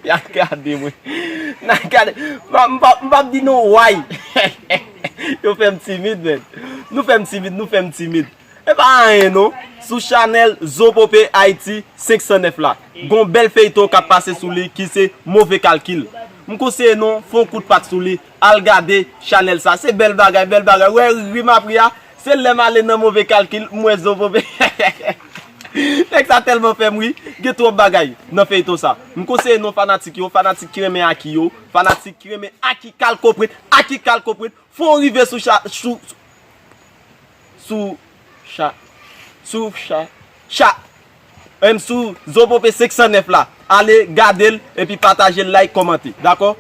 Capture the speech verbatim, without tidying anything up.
Y ap gade mwen. N ap gade. M pa, m pa, m p ap di nou why. Yo fè m timid, men. Nou fè m timid, nou fè m timid. E pa anyen, non. Sou chanèl Zopope Haiti senk san nèf la, gon bèl feyton k ap pase sou li ki se Move Kalkil. M konseye nou fè yon kout pat sou li, al gade chanèl sa. Se bèl bagay, bèl bagay. Wè, ri m ap ri a, se lè m ale nan Move Kalkil, m wè Zopope. Nèg sa tèlman fè m ri, gen twòp bagay nan feyton sa. M konseye nou fanatik yo, fanatik ki renmen Aki yo, fanatik ki renmen Aki Kalkopwit, Aki Kalkopwit, fò w rive sou cha, sou, sou cha, sou cha, cha, em, sou Zopope senk san nèf la. Ale gade l, epi pataje l, like, kòmante. Dakò?